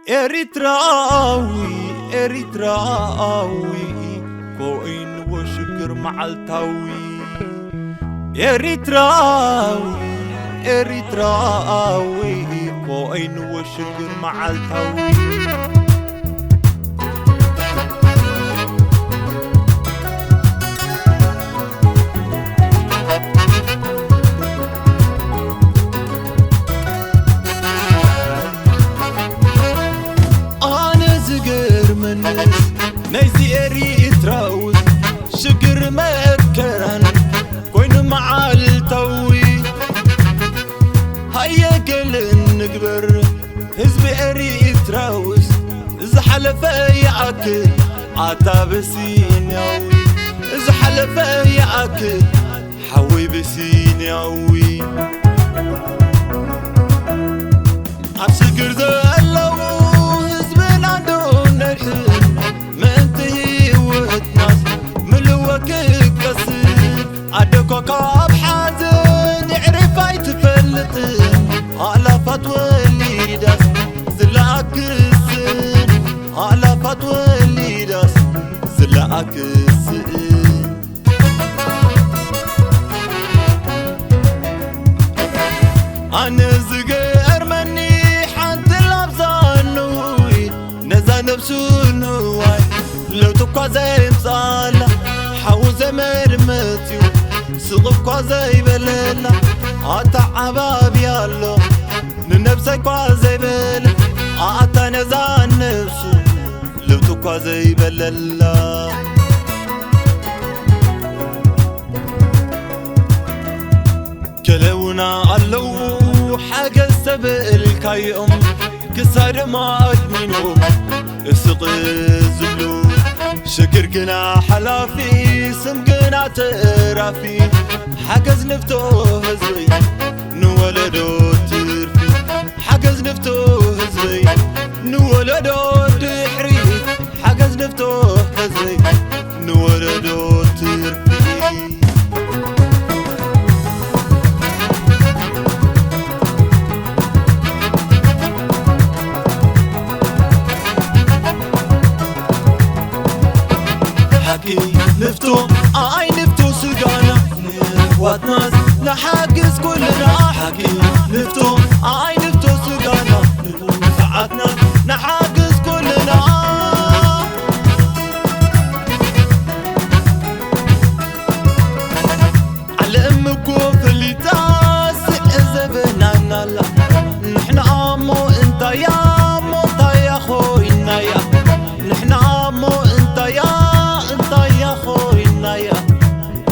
ኤሪትራዊ፣ ኤሪትራዊ፣ ኮይንዎ ሽግር መዓልታዊ። ኤሪትራዊ፣ ኤሪትራዊ፣ ኮይንዎ ሽግር መዓልታዊ። ኣነ ዝገርመንስ ናይዚ ኤሪትራዊ ሽግር መከራን ኮይኑ መዓልታዊ። ሃየ ገለ ንግበር ህዝቢ ኤሪትራውስ ዝሓለፈ ይኣክል ኣታ በሲንያዊ፣ ዝሓለፈ ይኣክል ሓወይ በሲንያዊ። ኣብ ስግር ዘለዉ ህዝብና ዶ ነድሕን ምእንቲ ህይወትናስ ምልወ ክቀስን ኣደኮ ካብ ሓዘን የዕሪፍ ኣይትፈልጥን። ኣላፋት ወሊዳስ ዝለኣክስን፣ ኣላፋት ወሊዳስ ዝለኣክስን። ኣነ ዝገርመኒ ሓንቲ ላብዛ ንውይ ነዛ ነብሱ ንዋይ ለውጢ እኳ ዘይምጻላ ሓዊ ዘመድ መጽዩ ስቕ እኳ ዘይበለላ ኣታ ዓባቢ ኣሎ ንነብሰይ እኳ ዘይበለ ኣታ ነዛ ነብሱ ለውጢ እኳ ዘይበለላ። ከለውና ኣለዉ ሓገዝ ተበልካዮም ክሳዶም ኣድሚኖም እስቕ ዝብሉ ሽግር ግና ሓላፊ ስም ግና ተራፊ ሓገዝ ንፍቶ ህዝበይ ንወለዶ ትርፊ ሓገዝ ንፍቶ ህዝበይ ንወለዶ ድሕሪ ሓገዝ ንፍቶ ህዝበይ ንወለዶ ትርፊ። ሓቂ ንፍቶ ኣይ ንፍቶ ስጋና ንሕዋትናስ ንሓግዝ ኩልና ሓቂ ንፍቶ ኣይ ንፍቶ ስጋና ንዓትና ንሓግዝ ኩልና። ዓለም እኮ ፈሊጣ ስዕዘበናናላ ንሕና እሞ እንታያ እሞ እንታያ ኮይናያ ንሕና እሞ እንታያ እንታያ ኮይናያ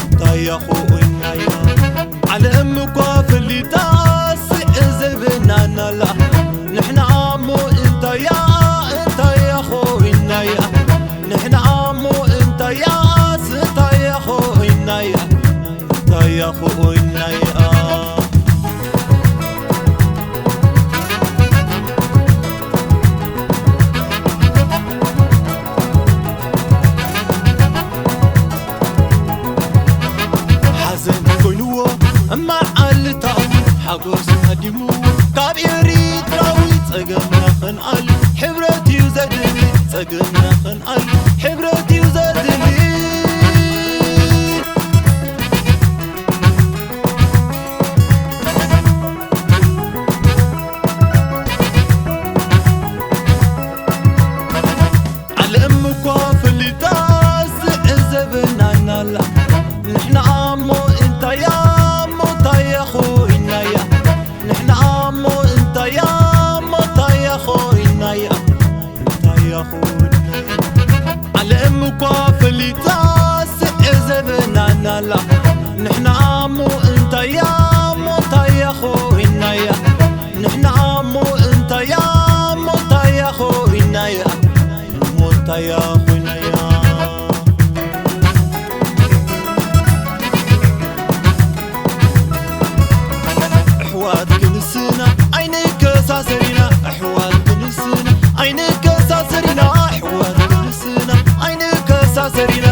እንታያ ኮይናያ ዓለም እኳ ፈሊጣ ስዕዘበናናላ ንሕና እሞ እንታያ እንታያ ኮይናያ ንሕና እሞ እንታያ ስታያ ኮይናያ እንታያ ኮይናያ። ሓዘን ኮይንዎ መዓልታዊ ሓጎስ ሃዲሙ ካብ ኤሪትራዊ ጸገምና ክንኣል ሕብረት እዩ ዘድሊ ጸገምና ክንኣል ሕብረት እዩ ዘድሊ። ዓለም እኳ ፈሊጣ ዝዕዘበናናላ ንሕና እሞ እንታያ እሞ እንታያ ኮይናያ ንሕና እሞ እንታያ እሞ እንታያ ኮይናያ እንታያ ኮይናያ ዓለም እኳ ፈሊጣ ዝዕዘበናናላ ንሕና እሞ እንታያ እሞ እንታያ ኮይናያ ንሕና እሞ እንታያ እሞ እንታያ ኮይናያ እሞ እንታያ ኮይናያ። ኣሕዋት ክንስና ኣይንከሳሰሪና ኣሕዋት ክንስና ኣይንከሳሰሪና ኣሕዋት ክንስና ኣይንከሳሰሪና